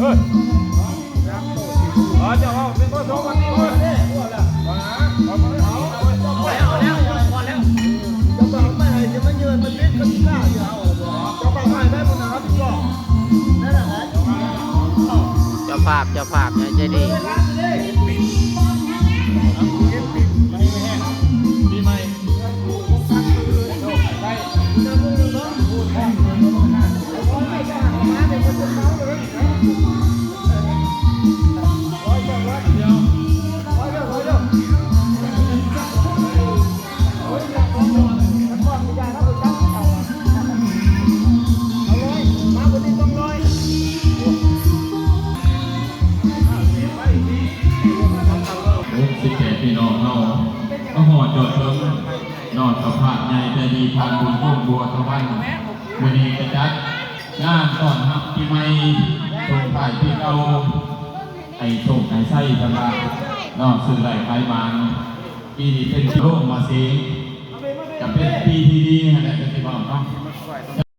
ເອີ ເອີ ເຈົ້າເວົ້າເປັນເບີສອງອັນນີ້ເວີຍ ເອົາແລ້ວ ເອົາແລ້ວ ພໍແລ້ວ ເຈົ້າບໍ່ເອົາໄປໃຫ້ ຈະມາເຍີນມັນເປັນກະຕິກາຢູ່ ເອົາບໍ່ ເຈົ້າບໍ່ໃຫ້ໄດ້ບໍ່ນະ ເອົາຕິດຕໍ່ ນັ້ນແຫຼະ ເຈົ້າພາບ ເຈົ້າພາບໃຫຍ່ໃຈດີ ປີໃໝ່. ຫົກສິບແປດ ພີ່ນ້ອງເຮົາ ມາຮອດຈອດເຖິງເນາະ ເຈົ້າພາບໃຫຍ່ໃຈດີ ທ່ານບຸນພົງ ບົວສະຫວັນ ມື້ນີ້ກະຈັດງານຕ້ອນຮັບປີໃໝ່ ສົ່ງທ້າຍປີເກົ່າ ໃຫ້ໂຊກໃຫ້ໄຊ ເພິ່ນວ່າເນາະ ຊື້ໄດ້ຂາຍໝານ ປີນີ້ເປັນໂລງມາເສງ ກະເປັນປີທີ່ດີຫັ້ນແຫຼະ ກະຊິເວົ້າເນາະ.